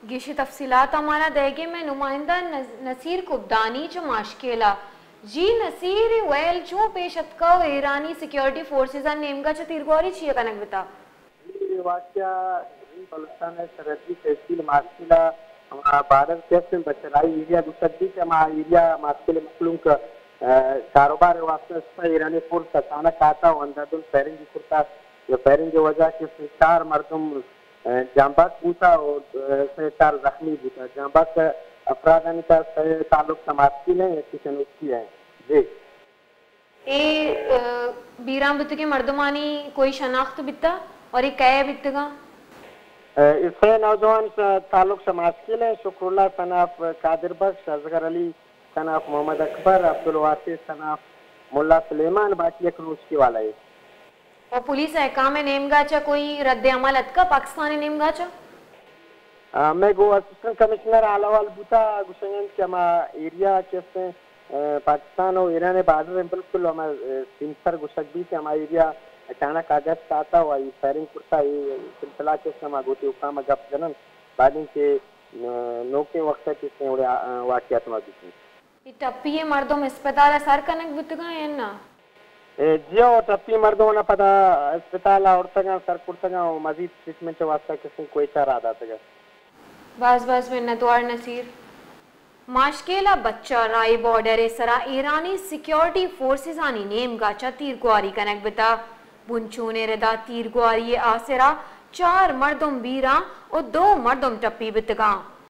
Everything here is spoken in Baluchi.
گیشیں تفصیلات ءَ مارا دئیگ ءَ مئے نمائندہ نز-، نصیر کبدانی چہ ماشکیل ءَ۔ جی نصیر، اے ویل چوں پیش اتکا ءُ ایرانی سیکیورٹی فورسز ءِ نیمگا چہ تیرگواری چیا کنگ بتا؟ اے واقعہ بلوچستان ءِ سرحدی تحصیل ماشکیل ءَ ہما بارڈر کہ استیں بچرائی ایریا گوشگ بیت، ہما ایریا ماشکیل مخلوق، ءَ، کاروبار ءِ واستہ اشتا، ایرانی فورس اچانک آتا ءُ اندھادھند فائرنگ کرتا، یا فائرنگ ءِ وجہ کہ استیں چار مردم، ءَ، جانباز بوتا ءُ، ءَ، سئے چار زخمی بوتا۔ جانباز افرادانی تہا سئے تعلق چہ ماشکیل ایں، یکے چہ نوکی ایں۔ جی۔ اے، ءَ، بیران بوتگیں مردمانی کوئی شناخت بیتا اور اے کئے بیتگاں؟ ءَ، اے سئے نوجوان س-، تعلق چہ ماشکیل ایں، شکر اللہ، صناف قادر بخش، اصغر علی، صناف محمد اکبر، عبدالواسی، صناف ملا سلیمان، باقی یک نوشکی والا ایں۔ و پولیس ءِ حکام ءِ نیمگا چہ کوئی رد عمل اتکا پاکستان ءِ نیمگا چہ؟ آ، مئے گوں اسسٹنٹ کمشنر حال احوال بوتا، گوشگ انت کہ ہما ایریا کہ استیں، ءَ، پاکستان ءُ ایران ءِ بارڈر ایں، بالکل ہما، ءَ، سیمسر گوشگ بیت، ہما ایریا اچانک آ گشت آتا ءُ آئی فائرنگ کرتا، اے سلسلہ کہ استیں ہما گوں وتی حکام ءَ گپ جنن، بعد انکہ، ءَ، نوکیں وقت ءَ کہ استیں اوڑے آ، ءَ، واقعات ما بیت۔ اے ٹپی ءِ مردم اسپتال ءَ سر کنگ بوتگاں یا نہ؟ اے، جی ہو، ٹپی مردم ءَ پدا اسپتال ءَ آورتگاں، سر کرتگاں ءُ مزید ٹریٹمنٹ ءِ واستہ کہ استیں کوئٹہ ءَ راہ داتگاں۔ باز باز منتوار نصیر۔ ماشکیل ءَ بچہ راہی بارڈر ءِ سرا ایرانی سیکیورٹی فورسزانی نیمگا چہ تیرگواری کنگ بتا۔ بنچونیں ردا تیرگواری ءِ آسرا چار مردم بیران ءُ دو مردم ٹپی بوتگاں۔